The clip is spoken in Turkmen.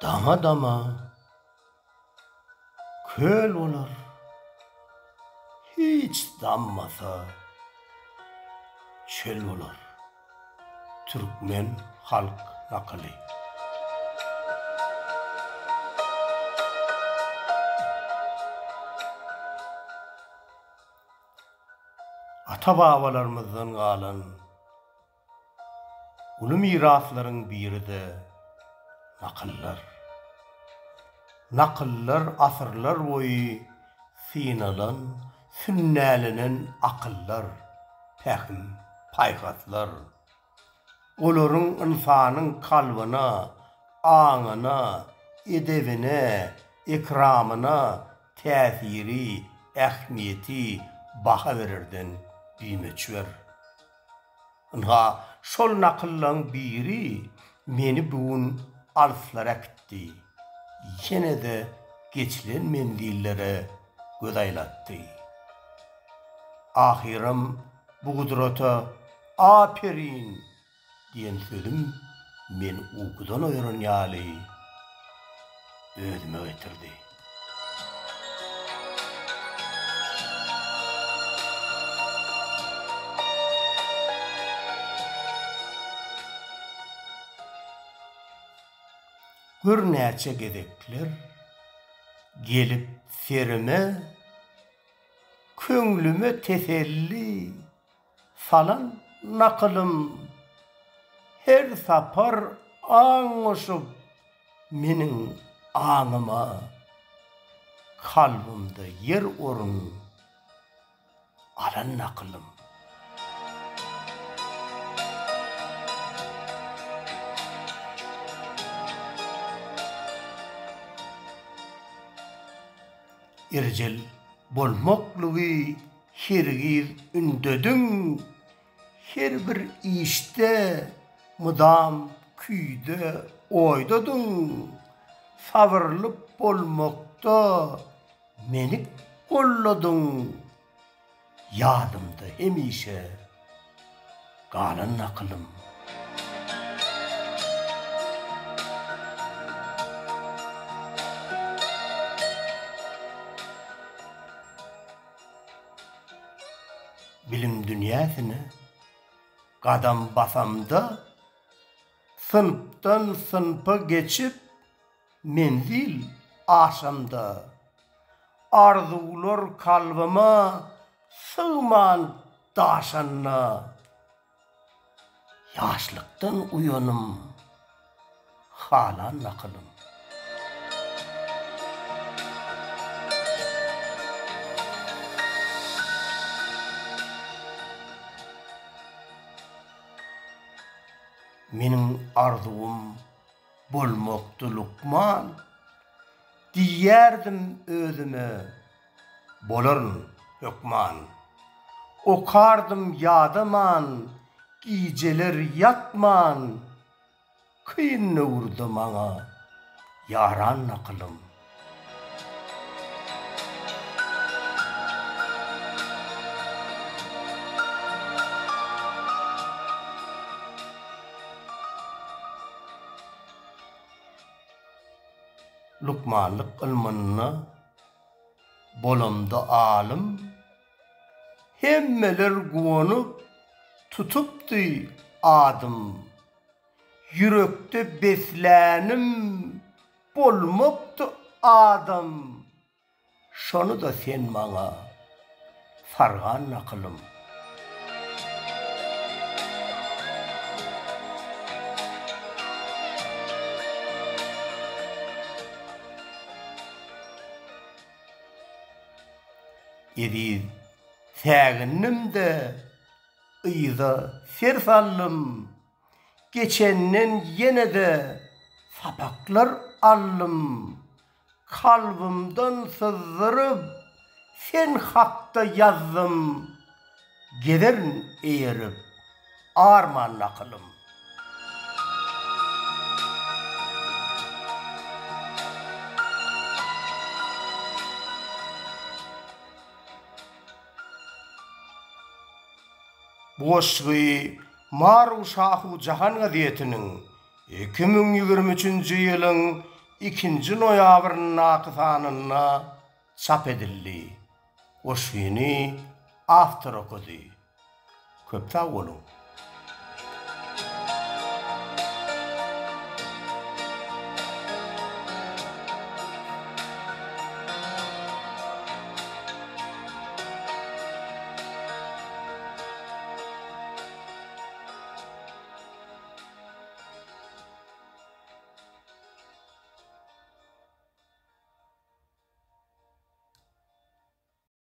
Dama-dama köl bolar, hiç dammasa çöl bolar. Türkmen halk nakyly. Ata-babalarymyzdan galan Uly miraslaryň biri-de nakyllar. Nakyllar asyrlar boýy synalan, sünnälenen akyllar, pähim, paýhaslar. Olaryň ynsanyň kalbyna, aňyna, edebine, ekramyna täsiri, ähmiýeti baha bererden bimöçber. Ynha, şol nakyllaň biri meni bu gün alyslara äkitdi. Ýene-de geçilen menzillere göz aýlatdy. Ahyram bu gudrata Aperin! Diýen sözüm meni ukudan oýaran ýaly özüme getirdi. Gör näçe gezekler gelip serime, Köňlüme teselli Salan nakylym her sapar aň goşup meniň aňyma, Kalbymda ýer-orun alan nakylym. Erjel bolmaklygy Hergiz ündediň, her bir işde mydam küýde oýdadyň, Sabyrly bolmakda meni golladyň, Ýadymda hemişe galan nakylym. Bilim dünýäsine gadam basamda, Synpdan synpa geçip, menzil aşamda, Arzuwlar kalbyma sygman daşanda, Ýaşlykdan uýanym, halan nakylym. Meniň arzuwym bolmakdy lukman. Diýýärdim özüme, bolaryn hökman. Okardym ýadaman, gijeler ýatman, Kyn döwürde maňa ýaran nakylym. Lukmanlyk ylmynda bolamda alym, Hemmeler guwanyp tutupdy adym. Ýürekde beslänim bolmakdy adam. Şony-da sen maňa sargan nakylym. Eziz sägindim-de, yza ser saldym. Geçenden ýene-de sapaklar aldym. Kalbymdan syzdyryp, sen hakda ýazdym, Gezerin eýerip, arman nakylym. Bu goşgy Maru Şahu Jahan gazetiniň 2023-nji ýylyň. ikinji noýabryndaky sanynda çap edildi. Goşgyny awtor okady. Köp sag boluň!